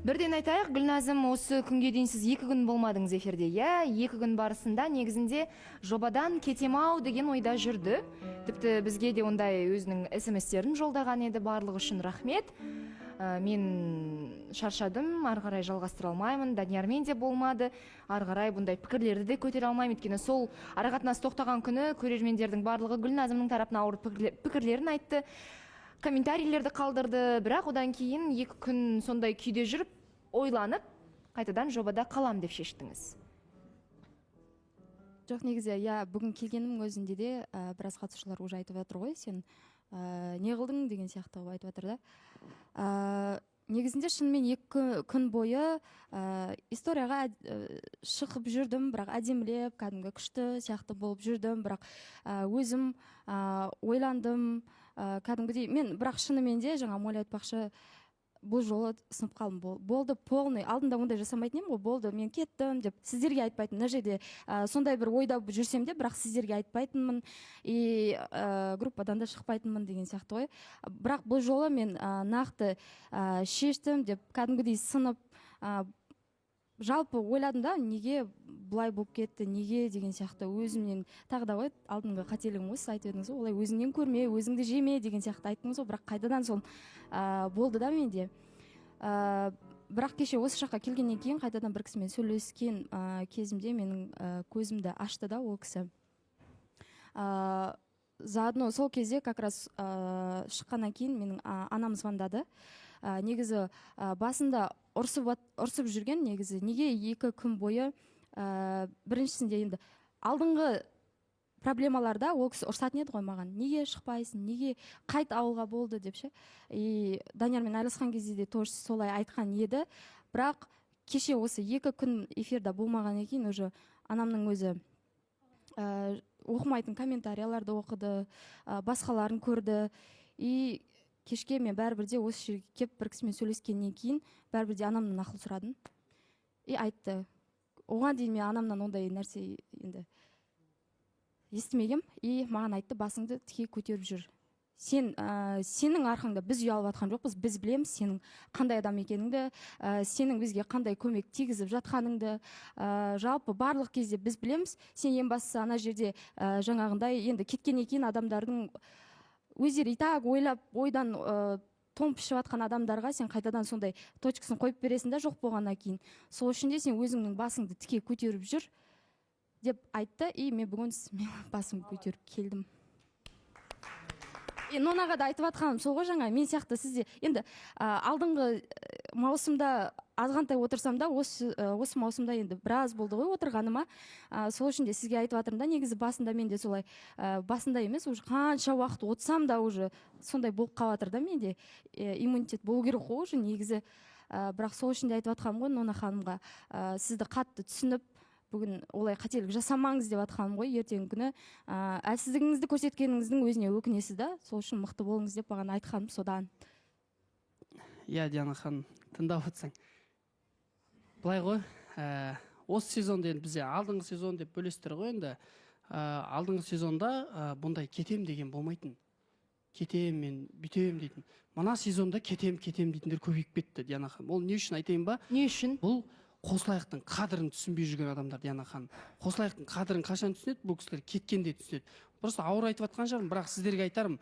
Бірден айтайық, Гүлназым, осы күнге дейін сіз 2 күн болмадыңыз эфирде, иә? 2 күн барысында негізінде жобадан кетем ау деген ойда жүрді. Тіпті бізге де ондай өзінің смс-терін жолдаған еді, барлығы үшін рахмет. Мен шаршадым, ары қарай жалғастыра алмаймын, Даниярмен де болмады, ары қарай бұндай пікірлерді де көтере алмаймын, өйткені сол арақатынас тоқтаған күні көрермендердің барлығы Гүлназымның тарапына ауыр пікірлерін айтты, комментарийлерді қалдырды, бірақ одан кейін 2 күн сондай күйде жүріп, ойланып, қайтадан жобада қалам деп шештіңіз. Жоқ, негізі, иә, бүгін келгенімнің өзінде де біраз қатысушылар уже айтып жатыр ғой, сен не қылдың деген сияқты қылып айтып жатыр да. Негізінде шынымен 2 күн бойы историяға шығып жүрдім, бірақ әдемілеп, кәдімгі күшті сияқты болып жүрдім, бірақ өзім ойландым, кәдімгідей. Мен бірақ шынымен де жаңа Моля айтпақшы, бұл жолы сынып қалдым. Болды, полный. Алдында ондай жасамайтын едім ғой, болды, мен кеттім деп сіздерге айтпайтынмын. Мына жерде сондай бір ойда жүрсем де, бірақ сіздерге айтпайтынмын. И группадан да шықпайтынмын деген сияқты ғой. Бірақ бұл жолы мен нақты шештім деп кәдімгідей сынып, жалпы ойладым да, неге бұлай болып кетті, неге деген сияқты өзімнен тағы да ғой, алдыңғы қателігім ғой, сіз айтып едіңіз ғой, олай өзіңнен көрме, өзіңді жеме деген сияқты айттыңыз ғой, бірақ қайтадан сол болды да менде. Бірақ кеше осы жаққа келгеннен кейін қайтадан бір кісімен сөйлескен кезімде менің көзімді ашты да ол кісі. Заодно сол кезде как раз шыққаннан кейін менің анам звондады. Негізі басында ұрсып жүрген, негізі неге 2 күн бойы, біріншісінде енді алдыңғы проблемаларда ол кісі ұрсатын еді ғой маған, неге шықпайсың, неге қайт ауылға болды деп ше. И Даниярмен айырылысқан кезде де тоже солай айтқан еді, бірақ кеше осы 2 күн эфирда болмағаннан кейін уже анамның өзі оқымайтын комментарияларды оқыды, басқаларын көрді. И кешке мен бәрібір де осы жерге кеп бір кісімен сөйлескеннен кейін бәрібір де анамнан ақыл сұрадым. И айтты. Оған дейін мен анамнан ондай нәрсе енді естімегем. И маған айтты, басыңды тіке көтеріп жүр. Сен, сенің арқаңда біз ұялып жатқан жоқпыз, біз білеміз сенің қандай адам екеніңді, сенің бізге қандай көмек тигізіп жатқаныңды, жалпы барлық кезде біз білеміз. Сен ең бастысы ана жерде, жаңағындай енді кеткеннен кейін адамдардың өздері и так ойлап, ойдан, тон пішіп жатқан адамдарға сен қайтадан сондай точкасын қойып бересің да, жоқ болғаннан кейін. Сол үшін де сен өзіңнің басыңды тіке көтеріп жүр деп айтты. И мен бүгін басымды көтеріп келдім. И Нонаға да айтып жатқаным сол ғой, жаңа мен сияқты сізде енді, алдыңғы маусымда азғантай отырсам да, осы маусымда енді біраз болды ғой отырғаныма. Сол үшін де сізге айтып жатырмын да, негізі басында мен де солай, басында емес, уже қанша уақыт отырсам да уже сондай болып қалып жатыр да менде. Иммунитет болу керек қой уже негізі. Бірақ сол үшін де айтып жатқаным ғой Нона ханымға, сізді қатты түсініп, бүгін олай қателік жасамаңыз деп жатқаным ғой. Ертеңгі күні, әлсіздігіңізді көрсеткеніңіздің өзіне өкінесіз да, сол үшін мықты болыңыз деп маған айтқаным содан. Иә, Диана ханым, тыңдап отырсаң. Былай ғой, осы сезонда енді бізде алдыңғы сезон деп бөлесіздер ғой енді. Алдыңғы сезонда, бұндай кетем деген болмайтын. Кетем мен, бүйтем дейтін. Мына сезонда кетем, кетем дейтіндер көбейіп кетті, Диана ханым. Ол не үшін айтайын ба? Не үшін? Бұл қосылайықтың қадірін түсінбей жүрген адамдар, Диана ханым. Қосылайықтың қадірін қашан түсінеді? Бұл кісілер кеткенде түсінеді. Просто ауыр айтып жатқан шығармын, бірақ сіздерге айтарым,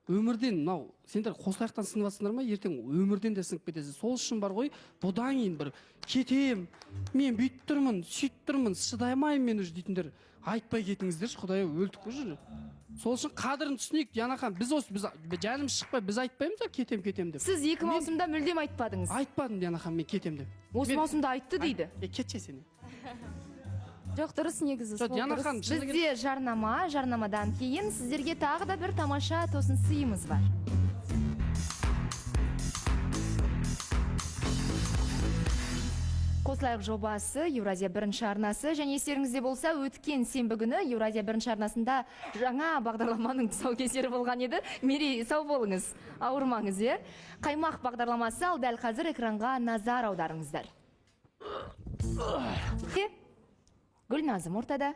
өмірден мынау, сендер қосылайықтан сынып жатсыңдар ма, ертең өмірден де сынып кетесің. Сол үшін бар ғой, бұдан кейін бір кетем, мен бүйтіп тұрмын, сөйтіп тұрмын, шыдай алмаймын мен уже дейтіндер айтпай кетіңіздерші, құдай ау, өлдік қой уже. Сол үшін қадірін түсінейік, Диана ханым. Біз осы, біз жанымыз шықпай, біз айтпаймыз ба кетем, кетем деп. Сіз 2 Мен маусымда мүлдем айтпадыңыз. Айтпадым, Диана ханым, мен кетем деп. Осы Мен маусымда айтты дейді. Е, кетші сен. Жоқ, дұрыс негізі, Жоқ, сол Диана дұрыс. ханым, шыны керек. Бізде жарнама, жарнамадан кейін сіздерге тағы да бір тамаша тосын сыйымыз бар. Қосылайық жобасы Еуразия бірінші арнасы және естеріңізде болса, өткен сенбі күні Еуразия бірінші арнасында жаңа бағдарламаның тұсаукесері болған еді. Мерей, сау болыңыз, ауырмаңыз, е? Қаймақ бағдарламасы, ал дәл қазір экранға назар аударыңыздар. Гүлназым ортада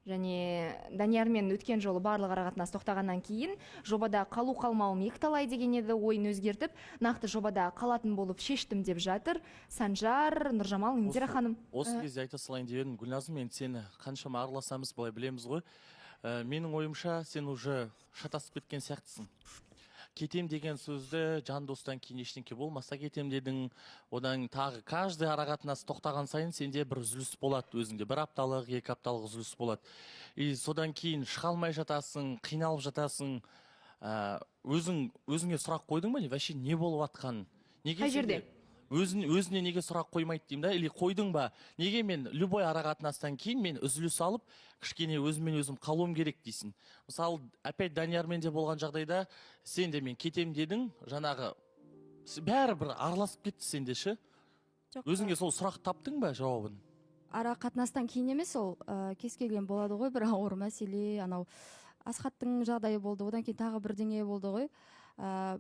Және Даниярмен өткен жолы барлық арақатынас тоқтағаннан кейін жобада қалу қалмауым екіталай деген еді, ойын өзгертіп, нақты жобада қалатын болып шештім деп жатыр. Санжар, Нұржамал, Индира ханым. Осы кезде айта салайын деп едім, Гүлназым, енді сені қаншама араласамыз, былай білеміз ғой. Менің ойымша, сен уже шатасып кеткен сияқтысың. Кетем деген сөзді жан достан кейін ештеңке болмаса кетем дедің. Одан тағы каждый арақатынас тоқтаған сайын сенде бір үзіліс болады өзіңде. Бір апталық, екі апталық үзіліс болады. И содан кейін шыға алмай жатасың, қиналып жатасың. Өзің өзіңе сұрақ қойдың ба, не вообще не болып жатқанын? Неге Қай жерде? Өзіне неге сұрақ қоймайды деймін да, или қойдың ба? Неге мен любой арақатынастан кейін мен үзіліс алып, кішкене өзіммен өзім қалуым керек дейсің? Мысалы, опять Даниярмен де болған жағдайда сен де мен кетем дедің, жаңағы бәрі бір араласып кетті сенде ше? Жоқ. Өзіңе сол сұрақ таптың ба жауабын? Ара қатынастан кейін емес, ол кез келген болады ғой бір ауыр мәселе, анау Асхаттың жағдайы болды, одан кейін тағы бірдеңе болды ғой.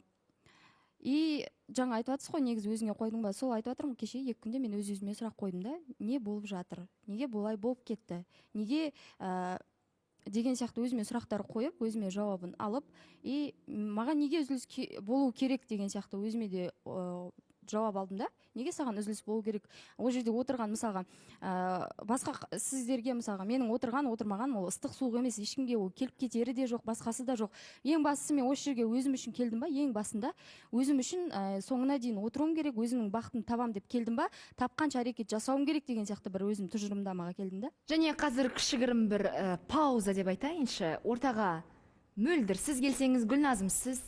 И жаңа айтып жатсыз ғой, негізі өзіңе қойдың ба? Сол айтып жатырмын, кеше 2 күнде мен өз өзіме сұрақ қойдым да, не болып жатыр, неге бұлай болып кетті, неге деген сияқты өзіме сұрақтар қойып, өзіме жауабын алып, и маған неге үзіліс болу керек деген сияқты өзіме де жауап алдым да. Неге саған үзіліс болу керек? Ол жерде отырған мысалға, басқа сіздерге мысалға менің отырған отырмағаным ол ыстық суық емес, ешкімге ол келіп кетері де жоқ, басқасы да жоқ. Ең бастысы мен осы жерге өзім үшін келдім ба? Ең басында өзім үшін, соңына дейін отыруым керек, өзімнің бақытымды табам деп келдім ба? Тапқанша әрекет жасауым керек деген сияқты бір өзім тұжырымдамаға келдім да. Және қазір кішігірім бір пауза деп айтайыншы. Ортаға Мөлдір, сіз келсеңіз, Гүлназым, сіз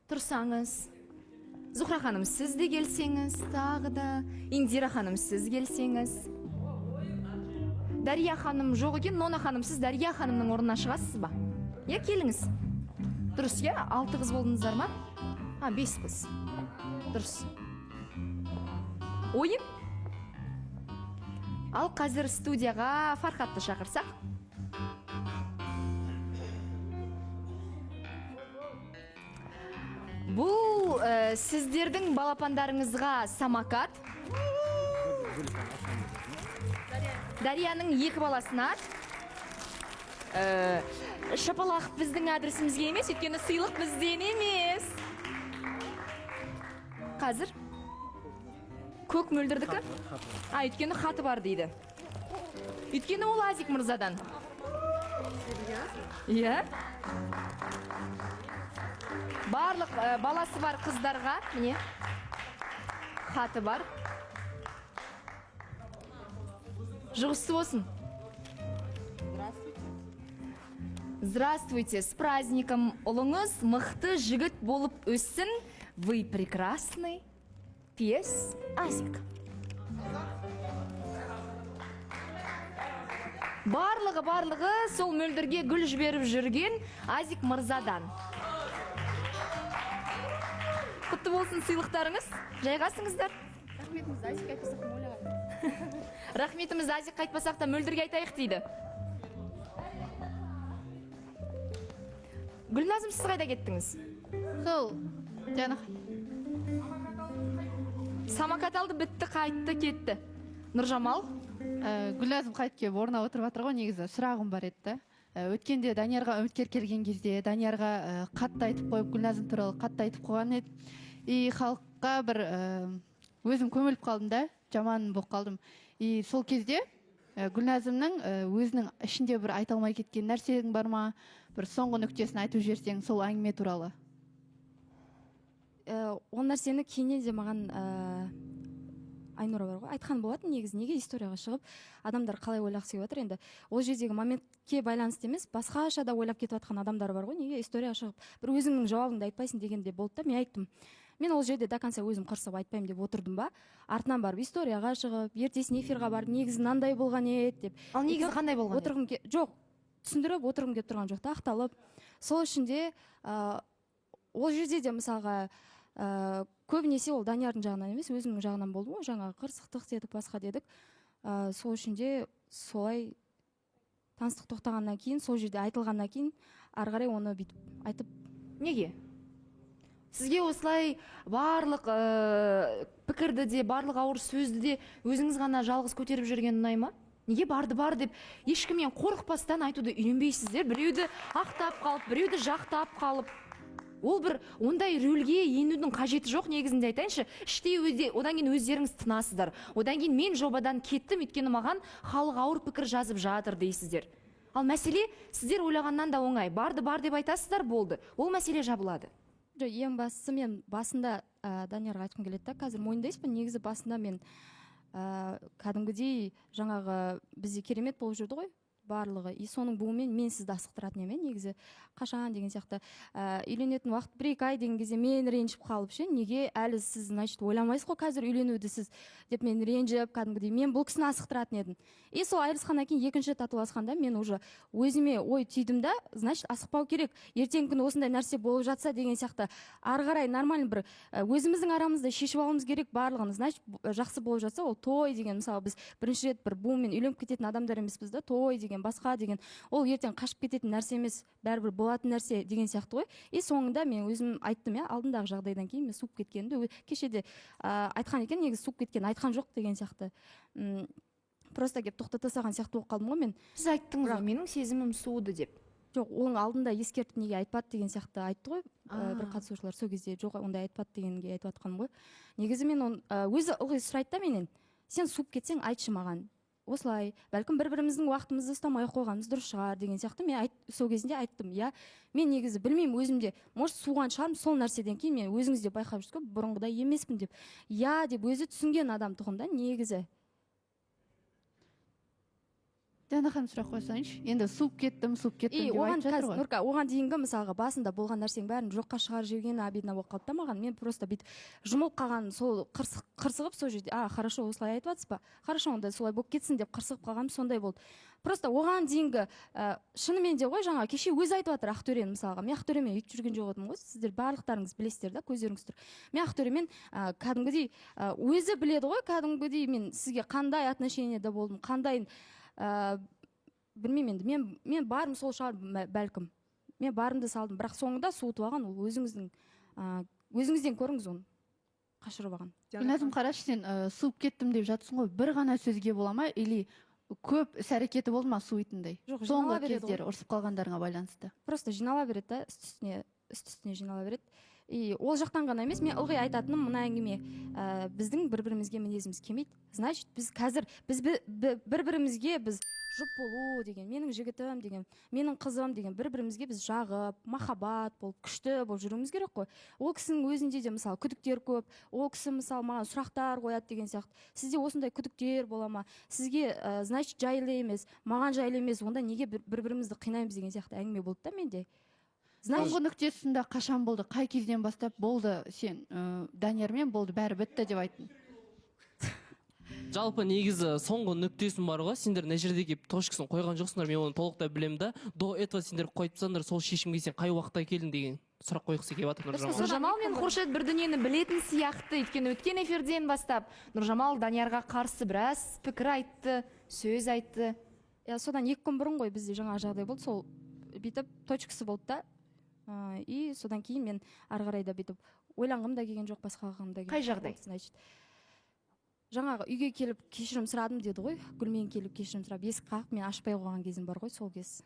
тұрсаңыз, Зухра ханым, сіз де келсеңіз, тағы да Индира ханым, сіз келсеңіз. Дария ханым жоқ екен. Нона ханым, сіз Дария ханымның орнына шығасыз ба? Иә, келіңіз. Дұрыс, иә? 6 қыз болдыңыздар ма? А, 5 қыз. Дұрыс. Ойын? Ал қазір студияға Фархатты шақырсақ. Бұл сіздердің балапандарыңызға самокат. Дарияның 2 баласына. Шапалақ біздің адресімізге емес, өйткені сыйлық бізден емес. Қазір көк мөлдірдікі? А, өйткені хаты бар дейді. Өйткені ол Азик мырзадан. Иә. Барлық баласы бар қыздарға, міне, хаты бар. Жұғысты болсын. Здравствуйте, с праздником. Ұлыңыз мықты жігіт болып өссін. Вы прекрасный пес Азик. Барлығы сол Мөлдірге гүл жіберіп жүрген Азик мырзадан. Құтты болсын сыйлықтарыңыз. Жайғасыңыздар. Рахметімізді Азик айтпасақ та Мөлдірге. Рахметімізді Азик айтпасақ та Мөлдірге айтайық дейді. Гүлназым, сіз қайда кеттіңіз? Сол, жаңа. Самокат алды, бітті, қайтты, кетті. Нұржамал? Гүлназым қайтып келіп орнына отырып жатыр ғой, негізі сұрағым бар еді да. Өткенде Даниярға үміткер келген кезде Даниярға қатты айтып қойып, Гүлназым туралы қатты айтып қойған еді. И халыққа бір өзім көміліп қалдым да, жаман болып қалдым. И сол кезде Гүлназымның өзінің ішінде бір айта алмай кеткен нәрсең бар ма? Бір соңғы нүктесін айтып жіберсең сол әңгіме туралы. Ол нәрсені кейіннен де маған Айнұра бар ғой, айтқан болатын негізі, неге историяға шығып адамдар қалай ойлағысы келіп жатыр енді. Ол жердегі моментке байланысты емес, басқаша да ойлап кетіп жатқан адамдар бар ғой, неге историяға шығып бір өзіңнің жауабыңды айтпайсың деген де болды да, мен айттым. Мен ол жерде до конца өзім қырсып айтпаймын деп отырдым ба, артынан барып историяға шығып, ертесіне эфирға барып, негізі мынандай болған еді деп. Ал негізі қандай болған еді? Отырғым жоқ, түсіндіріп отырғым келіп тұрған жоқ та, ақталып. Сол үшін де, ол жерде де мысалға, көбінесе ол Даниярдың жағынан емес, өзімнің жағынан болды ғой, жаңағы қырсықтық дедік, басқа дедік. Сол үшін де солай таныстық тоқтағаннан кейін, сол жерде айтылғаннан кейін ары қарай оны бүйтіп айтып. Неге? Сізге осылай барлық пікірді де, барлық ауыр сөзді де өзіңіз ғана жалғыз көтеріп жүрген ұнай ма? Неге барды бар деп ешкімнен қорықпастан айтуды үйренбейсіздер? Біреуді ақтап қалып, біреуді жақтап қалып. Ол бір ондай рөлге енудің қажеті жоқ негізінде, айтайыншы. Іштей өзде, одан кейін өздеріңіз тынасыздар. Одан кейін мен жобадан кеттім, өйткені маған халық ауыр пікір жазып жатыр дейсіздер. Ал мәселе сіздер ойлағаннан да оңай. Барды бар деп айтасыздар, болды. Ол мәселе жабылады. Жоқ, ең бастысы мен басында Даниярға айтқым келеді да, қазір мойындайсыз ба, негізі басында мен кәдімгідей жаңағы бізде керемет болып жүрді ғой барлығы, и соның буымен мен сізді асықтыратын едім, негізі қашан деген сияқты. Үйленетін уақыт 1-2 ай деген кезде мен ренжіп қалып ше, неге әлі сіз, значит, ойламайсыз ғой қазір үйленуді сіз деп мен ренжіп, кәдімгідей мен бұл кісіні асықтыратын едім. И сол айырылысқаннан кейін екінші рет татуласқанда мен уже өзіме ой түйдім да, значит, асықпау керек, ертеңгі күні осындай нәрсе болып жатса деген сияқты, ары қарай нормально бір өзіміздің арамызда шешіп алуымыз керек барлығын. Значит, жақсы болып жатса, ол той деген, мысалы, біз бірінші рет бір буымен үйленіп кететін адамдар емеспіз да, той деген басқа деген ол ертең қашып кететін нәрсе емес, бәрібір болатын нәрсе деген сияқты ғой. И соңында мен өзім айттым, иә, алдындағы жағдайдан кейін мен суып кеткенімді кеше де айтқан екен, негізі суып кеткен айтқан жоқ деген сияқты. Просто келіп тоқтата салған сияқты болып қалдым ғой мен. Сіз айттыңыз ғой, менің сезімім суыды деп. Жоқ, оның алдында ескертіп неге айтпады деген сияқты айтты ғой, бір қатысушылар сол кезде. Жоқ, ондай айтпады дегенге айтып жатқаным ғой. Негізі мен оны, өзі ылғи сұрайды да менен, сен суып кетсең айтшы маған, осылай бәлкім бір біріміздің уақытымызды ұстамай ақ қойғанымыз дұрыс шығар деген сияқты. Мен сол кезінде айттым, иә, мен негізі білмеймін өзімде, может, суыған шығармын сол нәрседен кейін, мен өзіңіз де байқап жүрсіз ғой, бұрынғыдай емеспін деп, иә деп өзі түсінген адам тұғын да негізі. Диана ханым, сұрақ қойсайыншы. Енді суып кеттім, суып кеттім И деп оған айтып жатыр қазір ғой. Нұрка, оған дейінгі мысалға басында болған нәрсенің бәрін жоққа шығарып жібергені обидно болып қалды да маған. Мен просто бүйтіп жұмылып қалған, сол қырсығып сол жерде, а, хорошо, осылай айтып жатсыз ба, хорошо, онда солай болып кетсін деп қырсығып қалғаным сондай болды. Просто оған дейінгі, шынымен де ғой, жаңа кеше өзі айтып жатыр Ақтөрені, мысалға. Мен Ақтөремен өйтіп жүрген жоқ едім ғой, сіздер барлықтарыңыз білесіздер да, көздеріңіз тұр. Мен Ақтөремен, кәдімгідей, өзі біледі ғой, кәдімгідей мен сізге қандай отношениеда болдым, қандай, білмеймін енді, мен барым сол шығар, бәлкім. Мен барымды салдым, бірақ соңында суытып алған ол өзіңіздің, өзіңізден көріңіз оны қашырып алған. Гүлназым, қарашы, сен, суып кеттім деп жатсың ғой, бір ғана сөзге бола ма или көп іс әрекеті болды ма суитындай? Жоқ, соңғы жинала береді ғой. кездері ұрысып қалғандарыңа байланысты. Просто жинала береді да, үсті үстіне, үсті үстіне жинала береді. И ол жақтан ғана емес, мен ылғи айтатыным мына әңгіме, біздің бір бірімізге мінезіміз келмейді. Значит, біз қазір біз бір бірімізге біз жұп болу деген, менің жігітім деген, менің қызым деген, бір бірімізге біз жағып, махаббат болып, күшті болып жүруіміз керек қой. Ол кісінің өзінде де мысалы күдіктер көп, ол кісі мысалы маған сұрақтар қояды деген сияқты. Сізде осындай күдіктер бола ма? Сізге, значит, жайлы емес, маған жайлы емес, онда неге бір бірімізді қинаймыз деген сияқты әңгіме болды да менде. Значит, соңғы нүктесінде қашан болды? Қай кезден бастап болды сен, Даниярмен болды, бәрі бітті деп айттың? Жалпы негізі соңғы нүктесін бар ғой, сендер мына жерде келіп точкасын қойған жоқсыңдар, мен оны толықтай білемін да. До этого сендер қойып тастаңдар, сол шешімге сен қай уақытта келдің деген сұрақ қойғысы келіп жатыр Нұржамал. Нұржамал мен Хуршед бір дүниені білетін сияқты, өйткені өткен эфирден бастап Нұржамал Даниярға қарсы біраз пікір айтты, сөз айтты. Иә, содан 2 күн бұрын ғой бізде жаңа жағдай болды, сол бүйтіп точкасы болды да. И содан кейін мен ары қарай да бүйтіп ойланғым да келген жоқ, басқа қылғым да келген Қай жоқ. жағдай? Значит, жаңағы үйге келіп кешірім сұрадым деді ғой, Гүлмен келіп кешірім сұрап, есік қағып мен ашпай қойған кезім бар ғой сол кез.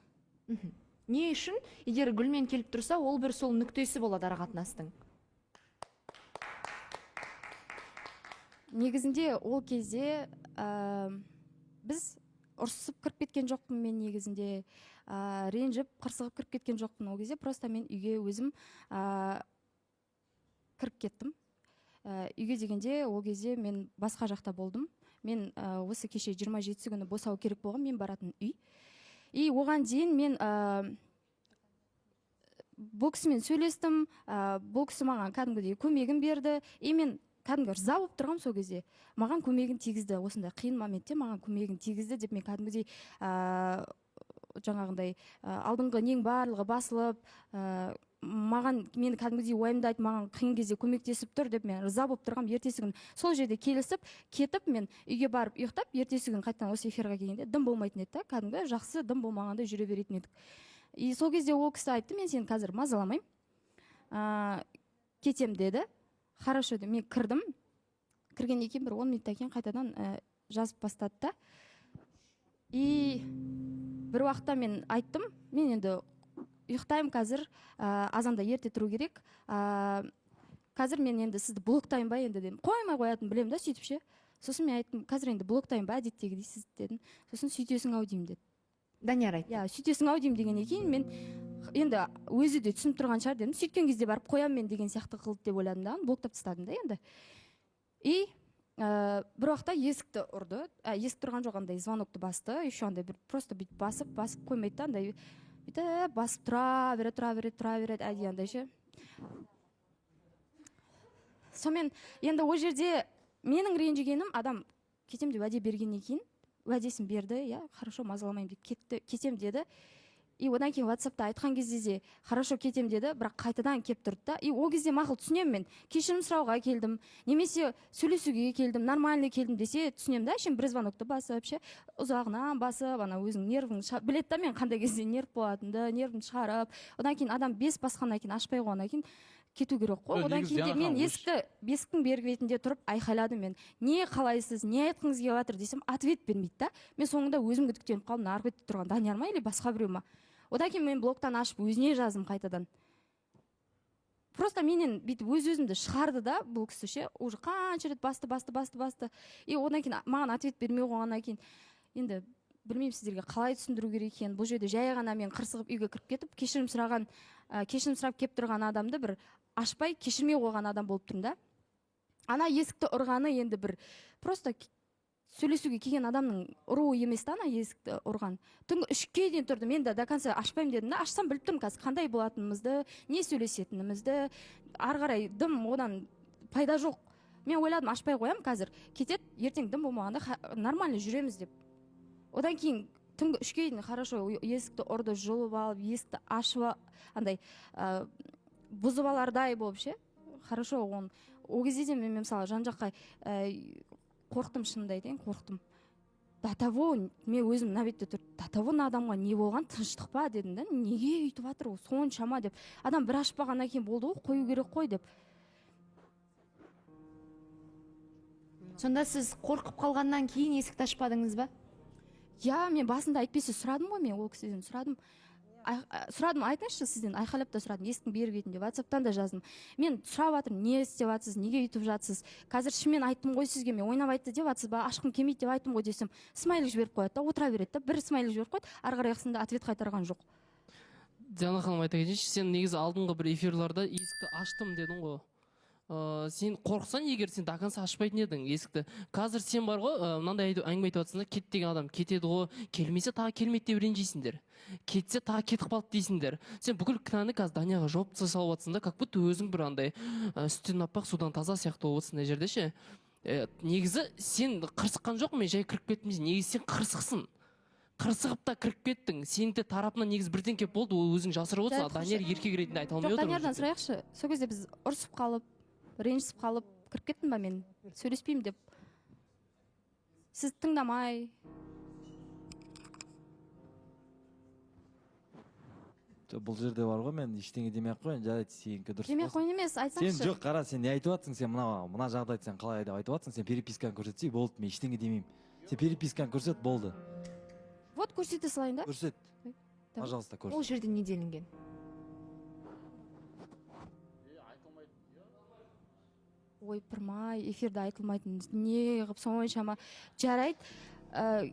Не үшін? Егер Гүлмен келіп тұрса, ол бір сол нүктесі болады ара қатынастың. Негізінде ол кезде, біз ұрсысып кіріп кеткен жоқпын мен негізінде, ренжіп, қырсығып кіріп кеткен жоқпын. Ол кезде просто мен үйге өзім, кіріп кеттім. Үйге дегенде ол кезде мен басқа жақта болдым. Мен, осы кеше жиырма жетісі күні босау керек болған, мен баратын үй. И оған дейін мен, бұл кісімен сөйлестім, бұл кісі маған кәдімгідей көмегін берді. И мен кәдімгі ырза болып тұрғанмын сол кезде. Маған көмегін тигізді, осындай қиын моментте маған көмегін тигізді деп мен кәдімгідей, жаңағындай, алдыңғы нең барлығы басылып, маған, мені кәдімгідей уайымдайды, маған қиын кезде көмектесіп тұр деп мен ырза болып тұрғанмын. Ертесі күні сол жерде келісіп кетіп, мен үйге барып ұйықтап, ертесі күні қайтадан осы эфирге келгенде дым болмайтын еді да, кәдімгі жақсы дым болмағандай жүре беретін едік. И сол кезде ол кісі айтты, мен сені қазір мазаламаймын, кетем деді. Хорошо деп мен кірдім. Кіргеннен кейін бір 10 минуттан кейін қайтадан, жазып бастады да. И бір уақытта мен айттым, мен енді ұйықтаймын қазір, азанда ерте тұру керек, қазір мен енді сізді блоктайын ба енді дедім. Қоймай қоятынын білемін да, сөйтіп ше. Сосын мен айттым, қазір енді блоктайын ба әдеттегідей сізді дедім. Сосын сөйтесің ау деймін деді. Данияр айтты. Иә, сөйтесің ау деймін дегеннен кейін мен енді өзі де түсініп тұрған шығар дедім. Сөйткен кезде барып қоямын мен деген сияқты қылды деп ойладым да, блоктап тастадым да енді. И бір уақытта есікті ұрды. Есік тұрған жоқ, андай звонокты басты. Еще андай бір просто бүйтіп басып, басып қоймайды да, андай бүйтіп басып тұра береді, тұра береді, тұра береді, әдейі андай ше. Сонымен енді ол жерде менің ренжігенім, адам кетем деп уәде бергеннен кейін, уәдесін берді, иә, хорошо, мазаламаймын деп кетті, кетем деді. И одан кейін WhatsAppта айтқан кезде де хорошо кетем деді, бірақ қайтадан келіп тұрды да. И ол кезде мақұл түсінемін мен, кешірім сұрауға келдім, немесе сөйлесуге келдім, нормально келдім десе түсінемін да, әшейін бір звонокты басып ше, ұзағынан басып, ана өзінің нервің біледі да мен қандай кезде нерв болатынымды, нервімді шығарып, одан кейін адам 5 басқаннан кейін ашпай қойғаннан кейін кету керек қой. Жоқ, Одан негізі кейін де Диана мен ханым, есіктің бергі бетінде тұрып айқайладым мен. Не қалайсыз, не айтқыңыз келіп жатыр десем, ответ бермейді да. Мен соңында өзім күдіктеніп қалдым, арғы бетте тұрған Данияр ма или басқа біреу ма. Одан кейін мен блоктан ашып өзіне жаздым қайтадан. Просто менен бүйтіп өз өзімді шығарды да бұл кісі ше, уже қанша рет басты, басты, басты, басты. И одан кейін маған ответ бермей қойғаннан кейін енді білмеймін сіздерге қалай түсіндіру керек екенін. Бұл жерде жай ғана мен қырсығып үйге кіріп кетіп, кешірім сұрап келіп тұрған адамды бір ашпай кешірмей қойған адам болып тұрмын да. Ана есікті ұрғаны енді бір просто сөйлесуге келген адамның ұруы емес та, ана есікті ұрған. Түнгі 3-ке дейін тұрдым, мен де до конца ашпаймын дедім да, ашсам біліп тұрмын қазір қандай болатынымызды, не сөйлесетінімізді, ары қарай дым одан пайда жоқ. Мен ойладым, ашпай қоямын қазір, кетеді, ертең дым болмағанда нормально жүреміз деп. Одан кейін түнгі 3-ке дейін хорошо есікті ұрды, жұлып алып, есікті ашып андай, бұзып алардай болып ше. Хорошо, ол кезде де мен мысалы жан жаққа, қорықтым, шынымды айтайын, қорықтым. До того мен өзім мына бетте тұрып, до того мына адамға не болған, тыныштық па дедім да, неге өйтіп жатыр ол соншама деп. Адам бір ашпағаннан кейін болды ғой, қою керек қой деп. Сонда сіз қорқып қалғаннан кейін есікті ашпадыңыз ба? Иә, мен басында әйтпесе сұрадым ғой, мен ол кісіден сұрадым. Сұрадым, айтыңызшы сізден, айқайлап та сұрадым, есіктің бергі бетінде, WhatsAppтан да жаздым. Мен сұрап жатырмын, не істеп жатсыз, неге өйтіп жатсыз? Қазір шынымен айттым ғой сізге, мен ойнап айтты деп жатсыз ба, ашқым келмейді деп айттым ғой десем, смайлик жіберіп қояды да, отыра береді да, бір смайлик жіберіп қояды, ары қарай қысында ответ қайтарған жоқ. Диана ханым, айта кетейінші, сен негізі алдыңғы бір эфирларда есікті аштым дедің ғой. Сен қорықсаң, егер сен до конца ашпайтын едің есікті. Қазір сен бар ғой, мынандай әңгіме айтып жатсың да, кет деген адам кетеді ғой, келмесе тағы келмейді деп ренжисіңдер. Кетсе тағы кетіп қалды дейсіңдер. Сен бүкіл кінәні қазір Данияға жауып тастай салып жатсың да, как будто өзің бір андай, сүттен аппақ, судан таза сияқты болып отырсың мына жерде ше. Негізі сен қырсыққан жоқпын, мен жай кіріп кеттім дейсің. Негізі сен қырсықсың. Қырсығып та кіріп кеттің. Сенің де тарапынан негізі бірдеңке болды, ол өзің жасырып отырсың. Жарайды, Данияр хорошо. еркек ретінде айта алмай Жоқ, отыр бұл Даниярдан жерде. сұрайықшы. Сол кезде біз ұрысып қалып, ренжісіп қалып кіріп кеттім ба мен? Сөйлеспеймін деп. Сіз тыңдамай. Жоқ, бұл жерде бар ғой, мен ештеңе демей ақ қояйын, жарайды, сенікі дұрыс Демей ақ болсын. қояйын емес, айтсаңшы. Сен жоқ, қара, сен не айтып жатсың, сен мына жағдайды сен қалай деп айтып жатсың, сен переписканы көрсетсей болды, мен ештеңе демеймін. Сен переписканы көрсет, болды. Вот көрсете салайын да? Көрсет. Давай. Пожалуйста, көрсет. Ол жерде не делінген? Ой, пырмай, эфирде айтылмайтын не қылып соншама. Жарайды,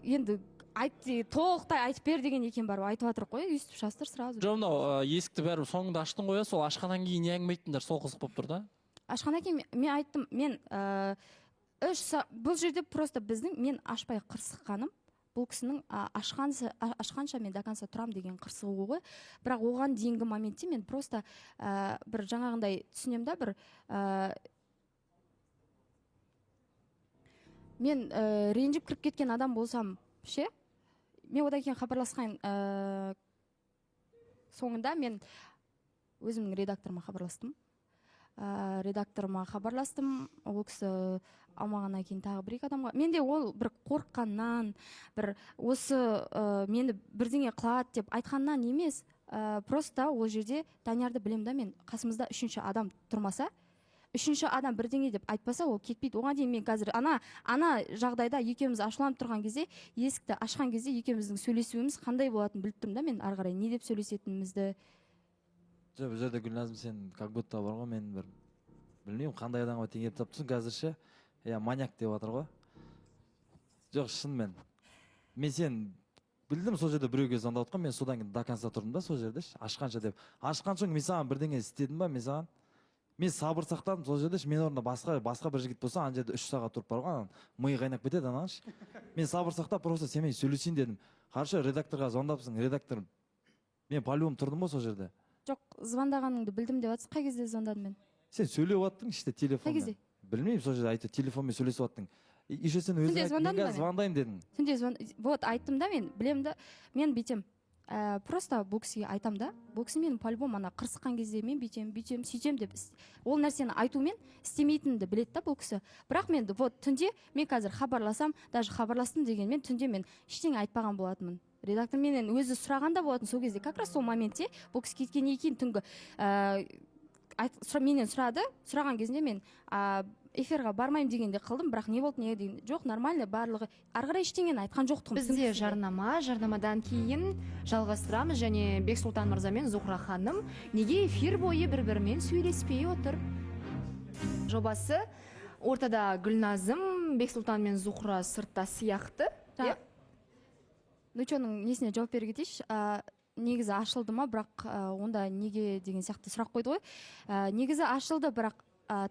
енді айт, толықтай айтып бер деген екен барып айтып жатыр ғой, өйстіп жаздыр сразу. Жоқ, мынау, есікті бәрібір соңында аштың ғой, сол ашқаннан кейін не әңгіме айттыңдар, сол қызық болып тұр да. Ашқаннан кейін мен айттым, мен, бұл жерде просто біздің мен ашпай қырсыққаным, бұл кісінің, ашқанша мен до конца тұрам деген қырсығуы ғой. Бірақ оған дейінгі моментте мен просто, бір жаңағындай түсінемін да, бір, мен, ренжіп кіріп кеткен адам болсам ше, мен одан кейін хабарласқан, соңында мен өзімнің редакторыма хабарластым. Редакторыма хабарластым, ол кісі алмағаннан кейін тағы бір екі адамға. Менде ол бір қорыққаннан, бір осы, мені бірдеңе қылады деп айтқаннан емес, просто ол жерде Даниярды білемін да мен, қасымызда үшінші адам тұрмаса, Үшінші адам бірдеңе деп айтпаса, ол кетпейді. Оған дейін мен қазір ана жағдайда екеуміз ашуланып тұрған кезде, есікті ашқан кезде екеуміздің сөйлесуіміз қандай болатынын біліп тұрмын да, мен ары қарай не деп сөйлесетінімізді. Жоқ, бұл жерде, Гүлназым, сен как будто бар ғой, мен бір білмеймін, қандай адамға теңеп тапты қазір ше, иә, маньяк деп жатыр ғой. Жоқ, шынымен мен сен білдім, сол жерде біреуге звондап жатқан. Мен содан кейін до конца тұрдым да сол жерде ше, ашқанша деп. Ашқан соң мен саған бірдеңе істедім ба? Мен саған, мен сабыр сақтадым сол жерде ше. Мен орнында басқа бір жігіт болса, ана жерде 3 сағат тұрып бар ғой, ананың миы қайнап кетеді ананың ше. Мен сабыр сақтап, просто сенімен сөйлесейін дедім. Хорошо, редакторға звондапсың, редактор, мен по любому тұрдым ғой сол жерде. Жоқ, звондағаныңды білдім деп жатсың. Қай кезде звондадым мен? Сен сөйлеп жаттың іште телефонмен. Қай кезде? Білмеймін, сол жерде әйтеуір телефонмен сөйлесіп жаттың. Еще сен өзің Түнде айттың, мен звондадым ба қазір мен? звондаймын дедің. Түнде звон, вот айттым да, мен білемін да, мен бүйтемін, просто бұл кісіге айтам да, бұл кісі менің по любому ана қырсыққан кезде мен бүйтемін, бүйтемін, сөйтемін деп ол нәрсені айтумен істемейтінімді біледі да бұл кісі. Бірақ мен вот түнде мен қазір хабарласам, даже хабарластым дегенмен, түнде мен ештеңе айтпаған болатынмын. Редактор менен өзі сұраған да болатын сол кезде, как раз сол моментте бұл кісі кеткеннен кейін түнгі менен сұрады. Сұраған кезінде мен эфирға бармаймын дегенде қылдым, бірақ не болды, не деген жоқ, нормально барлығы, ары қарай ештеңені айтқан жоқтығым. Бізде жарнама, жарнамадан кейін жалғастырамыз. Және Бексұлтан мырза мен Зухра ханым неге эфир бойы бір бірімен сөйлеспей отыр? Жобасы ортада Гүлназым, Бексұлтан мен Зухра сыртта сияқты. Иә. Нучоның несіне жауап бере кетейінші. Негізі ашылды ма, бірақ онда неге деген сияқты сұрақ қойды ғой. Негізі ашылды, бірақ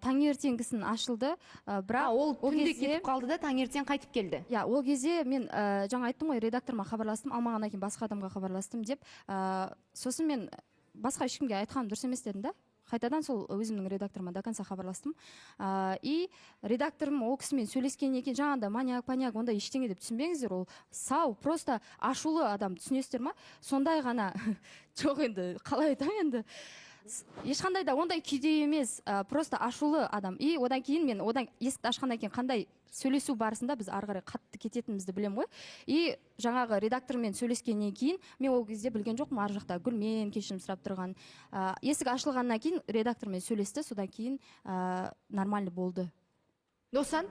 таңертеңгісін ашылды, бірақ ол түнде кезде- кетіп қалды да, таңертең қайтып келді. Иә, ол кезде мен жаңа айттым ғой, редакторыма хабарластым, алмағаннан кейін басқа адамға хабарластым деп. Сосын мен басқа ешкімге айтқаным дұрыс емес дедім да, қайтадан сол өзімнің редакторыма до конца хабарластым. И редакторым ол кісімен сөйлескеннен кейін, жаңағыдай маньяк паняк ондай ештеңе деп түсінбеңіздер, ол сау, просто ашулы адам, түсінесіздер ма? Сондай ғана. Жоқ, енді қалай айтамын енді, ешқандай да ондай күйде емес, просто ашулы адам. И одан кейін мен одан есікті ашқаннан кейін қандай сөйлесу барысында біз ары қарай қатты кететінімізді білемін ғой. И жаңағы редактормен сөйлескеннен кейін мен ол кезде білген жоқпын ар жақта Гүлмен кешірім сұрап тұрған. Есік ашылғаннан кейін редактормен сөйлесті, содан кейін нормально болды. Досан.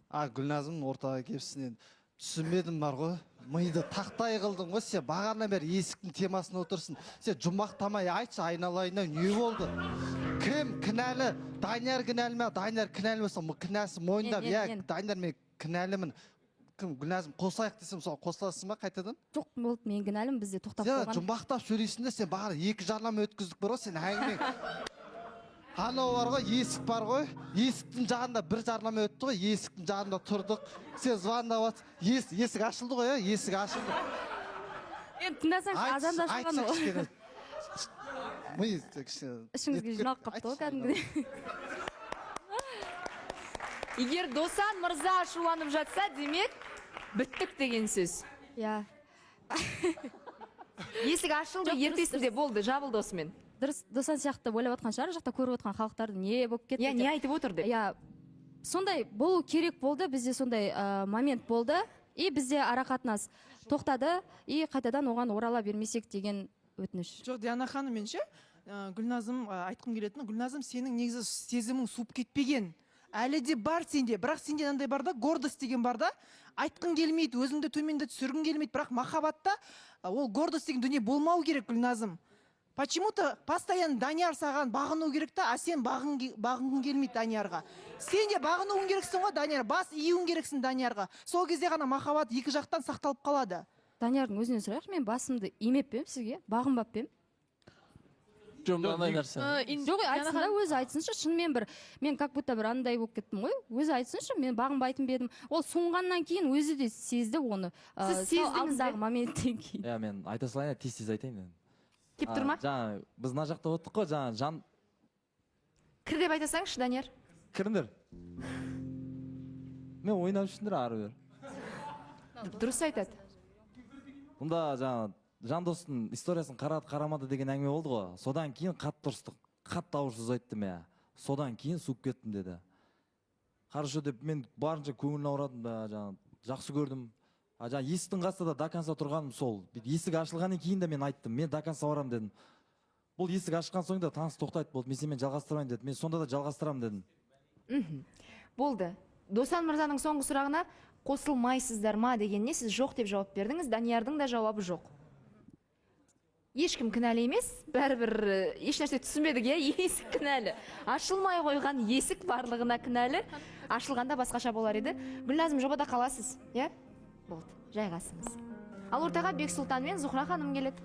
А, Гүлназым, ортаға келіпсің енді. Түсінбедім бар ғой, миды тақтай қылдың ғой сен. Бағанадан бері есіктің темасында отырсың сен. Жұмбақтамай айтшы, айналайын ау, не болды? Кім кінәлі? Данияр кінәлі ме? Данияр кінәлі болса, кінәсін мойындап, Мен, иә, мен. Данияр, мен кінәлімін. Кім, Гүлназым, қосылайық десем, соған қосыласың ба қайтадан? Жоқ, болды, мен кінәлімін, бізде тоқтап Сен қойған. жұмбақтап сөйлейсің де. Сен бағана екі жарнама өткіздік бар ғой, сен әңгімең анау бар ғой, есік бар ғой, есіктің жанында бір жарнама өтті ғой, есіктің жанында тұрдық, сен звондап жатсың. Есік ашылды ғой, иә, есік ашылды. Енді тыңдасаңшы, Айтшы, азанда ашылған айтшы. ол. Кішкене ми кішкене Ішіңізге нетіп жиналып кетті. қалыпты ғой Айтшы. кәдімгідей. Егер Досан мырза ашуланып жатса, демек біттік деген сөз. Иә. Есік ашылды, Жоқ, дұрыс, ертесінде болды, жабылды осымен. Дұрыс, Досан сияқты ойлап жатқан шығар, жақта көріп отқан халықтарды, не болып кетті Иә, не деп. айтып отыр деп. Иә, сондай болу керек болды. Бізде сондай момент болды, и бізде арақатынас тоқтады, и қайтадан оған орала бермесек деген өтініш. Жоқ, Диана ханым, мен ше, Гүлназым, айтқым келетіні, Гүлназым, сенің негізі сезімің суып кетпеген, әлі де бар сенде. Бірақ сенде мынандай бар да, гордость деген бар да, айтқың келмейді, өзіңді төменде түсіргің келмейді. Бірақ махаббатта ол гордость деген дүние болмау керек, Гүлназым. Почему то постоянно Данияр саған бағыну керек та, а сен бағынғың келмейді Даниярға. Сен де бағынуың керексің ғой Данияр, бас июің керексің Даниярға. Сол кезде ғана махаббат екі жақтан сақталып қалады. Даниярдың өзінен сұрайықшы. Мен басымды имеп пе едім сізге, бағынбап па едім? Жоқ, мынандай нәрсе. Жоқ, айтсын да, өзі айтсыншы. Шынымен бір мен как будто бір андай болып кеттім ғой. Өзі айтсыншы, мен бағынбайтын ба едім? Ол суынғаннан кейін өзі де сезді оны. Сіз Сол сездіңіз бе? алдындағы моменттен кейін. Иә, мен айта салайын, тез тез айтайын енді. Кеп тұр ма? Жаңа біз мына жақта отырдық қой, жаңа жан Кір деп айта салыңызшы, Данияр. Кіріңдер, мен ойнап жүрсіңдер ары бері. Дұрыс айтады. Мұнда жаңа Жандостың историясын қарады, қарамады деген әңгіме болды ғой. Содан кейін қатты ұрыстық, қатты ауыр сөз айттым, иә. Содан кейін суып кеттім деді. Хорошо деп мен барынша көңілін аурадым да, жаңа жақсы көрдім. А жаңа есіктің қасында да до конца тұрғаным сол. Бүйтіп есік ашылғаннан кейін де мен айттым, мен до конца барамын дедім. Бұл есік ашқан соң да таныс тоқтайды, болды, мен сенімен жалғастырмаймын деді. Мен сонда да жалғастырамын дедім. Болды. Досан мырзаның соңғы сұрағына қосылмайсыздар ма дегеніне сіз жоқ деп жауап бердіңіз. Даниярдың да жауабы жоқ. Ешкім кінәлі емес, бәрібір ешнәрсе түсінбедік, иә, есік кінәлі. Ашылмай қойған есік барлығына кінәлі. Ашылғанда басқаша болар еді. Гүлназым, жобада қаласыз, иә? Болды, жайғасыңыз. Ал ортаға Бексұлтан мен Зухра ханым келеді.